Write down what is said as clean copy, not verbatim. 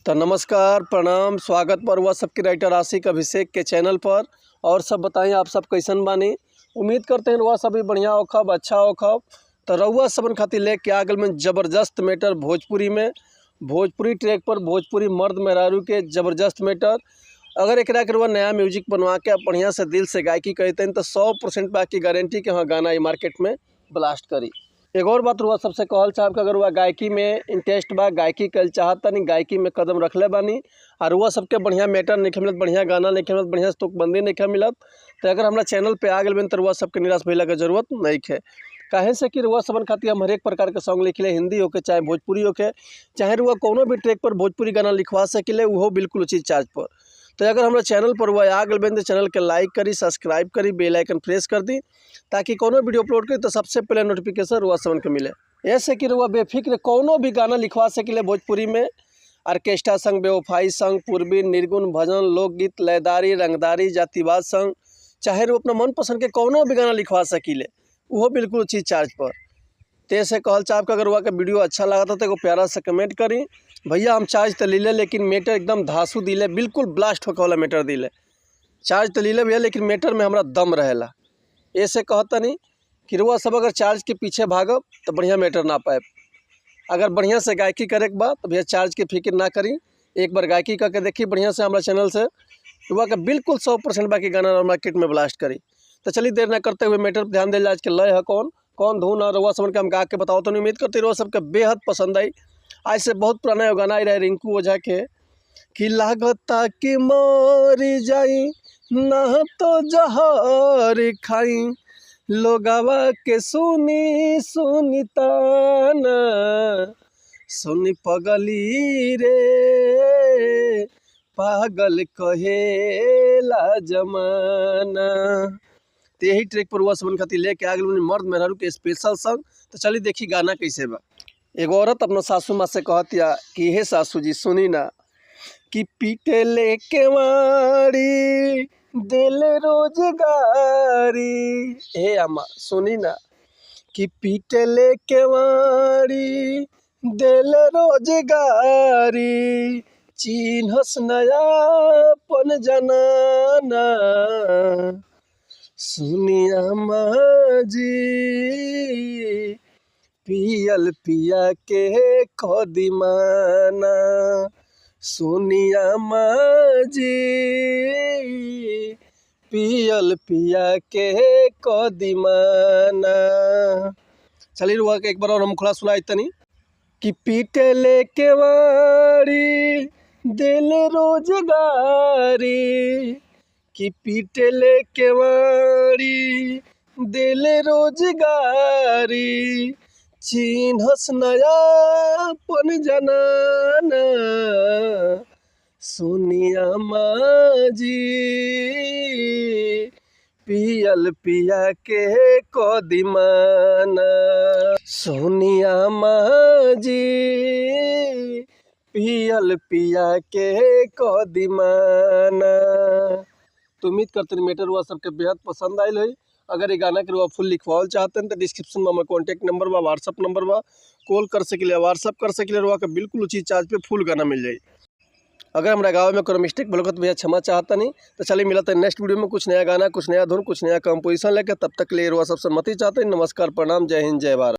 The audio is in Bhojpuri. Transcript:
तो नमस्कार, प्रणाम, स्वागत पर हुआ सबके राइटर आशिक अभिषेक के चैनल पर। और सब बताएं, आप सब कैसन बानी? उम्मीद करते हैं रउआ सब भी बढ़िया होखब, अच्छा होखब। तो रउआ सबन खातिर लेके आ गइल में ज़बरदस्त मैटर भोजपुरी में, भोजपुरी ट्रैक पर भोजपुरी मर्द मेहरारू के ज़बरदस्त मैटर। अगर एकरा के रउआ नया म्यूजिक बनवा के आप बढ़िया से दिल से गायकी करते तो 100% बाकी गारंटी के हाँ गाना ई मार्केट में ब्लास्ट करी। एक और बात रुआ सबसे कहल चाहब कि अगर रुआ गायकी में इंटरेस्ट बा, गायकी कल चाहतनी, गायकी में कदम रखले बानी और रुआ सबके बढ़िया मैटर नहीं मिलत, बढ़िया गाना नहीं मिलत, बढ़िया तुकबंदी नहीं मिलत, तो अगर हमारा चैनल पे आ गए तो रुआ सबके निराश भइला के जरूरत नहीं है। काहे से कि रुआ सबन खातिर हम हरेक प्रकार के सॉन्ग लिखले, हिंदी होके चाहे भोजपुरी होके, चाहे रुआ कोनो भी ट्रैक पर भोजपुरी गाना लिखवा सकिले, उहो बिल्कुल उचित चार्ज पर। तो अगर हमारा चैनल पर हुआ आ गए तो चैनल के लाइक करी, सब्सक्राइब करी, बेल आइकन प्रेस कर दी, ताकि कोनो वीडियो अपलोड करी तो सबसे पहले नोटिफिकेशन रुआ सबन के मिले। ऐसे कि रुआ बेफिक्र कोनो भी गाना लिखवा सकिले भोजपुरी में, ऑर्केस्ट्रा संग, बेवफाई संग, पूर्वी, निर्गुण, भजन, लोकगीत, लयदारी, रंगदारी, जातिवाद संग, चाहे रू अपना मनपसंद के कोनो भी गाना लिखवा सकिले, वो बिल्कुल उचित चार्ज पर। ते से कहल चाहब कि अगर वहाँ के वीडियो अच्छा लगा तो एगो प्यारा से कमेंट करी, भैया हम चार्ज तो लीले लेकिन मैटर एकदम धांसू दिले, बिल्कुल ब्लास्ट होके वाला मैटर दिले। चार्ज तो लीले भैया लेकिन मैटर में हमारा दम रहेला। ऐसे कहतनी कि रुआ सब अगर चार्ज के पीछे भागब तो बढ़िया मैटर ना पाए। अगर बढ़िया से गायकी करे के बा तो भैया चार्ज के फिक्र ना करी, एक बार गायकी करके देखी बढ़िया से हमारा चैनल से, रुआ के बिल्कुल 100% बाकी गाना मार्केट में ब्लास्ट करी। तो चलिए देर ना करते हुए मैटर पर ध्यान दे। आज के लय है कौन कौन धुन और रुआ सबन के हम गा के बताओ तो उम्मीद करते रुआ सबके बेहद पसंद आई। आज से बहुत पुराना एगो गाना आई रहे रिंकू ओझा के कि लागता कि मर जाई ना तो जहर खाई, लोगवा के सुनी सुनी ताना, सुनी पगली रे पागल कहेला जमाना। तो यही ट्रैक पर हुआ सबन खातिर लेके आ गइल मर्द मेहरारू के स्पेशल सॉन्ग। तो चलिए देखी गाना कैसे बा। एगो औरत अपना सासू माँ से कहतिया कि हे सासू जी सुनी ना, कि पीटे लेके मारी दिल रोजगारी। हे अम्मा सुनी ना, कि पीटे लेके मारी दिल रोजगारी, चिन्हस नयापन जनाना, सुनिया माँ जी पियल पिया के खदिमाना, सुनिया माँ जी पियल पिया के कदिमाना। चलिए रुआ के एक बार और हम खुला सुनाई तनी कि पीटे लेके वारी दिल रोजगारी, कि पीटे लेके वारी दिल रोजगारी, चिन्हस नयापन जनाना, सुनिया माँ जी पियल पिया के कदिमाना, सुनिया माँ जी पियल पिया के कदिमाना। तो उम्मीद करते हैं मैटर हुआ सबके बेहद पसंद आयल है। अगर ये गाना के रुआ फुल लिखवाल चाहते हैं तो डिस्क्रिप्शन में हमारे कॉन्टैक्ट नंबर बा, व्हाट्सअप नंबर बा, कॉल कर सकिले, व्हाट्सअप कर सकिले, रुआ के बिल्कुल उचित चार्ज पे फुल गाना मिल जाए। अगर हमारा गाँव में कोनो मिस्टेक बोलो तो भैया क्षमा चाहता नहीं। तो चलिए मिलते हैं नेक्स्ट वीडियो में कुछ नया गाना, कुछ नया धुन, कुछ नया कंपोजिशन लेकर। तब तक के लिए रुआ सबसे मती चाहते हैं। नमस्कार, प्रणाम, जय हिंद, जय भारत।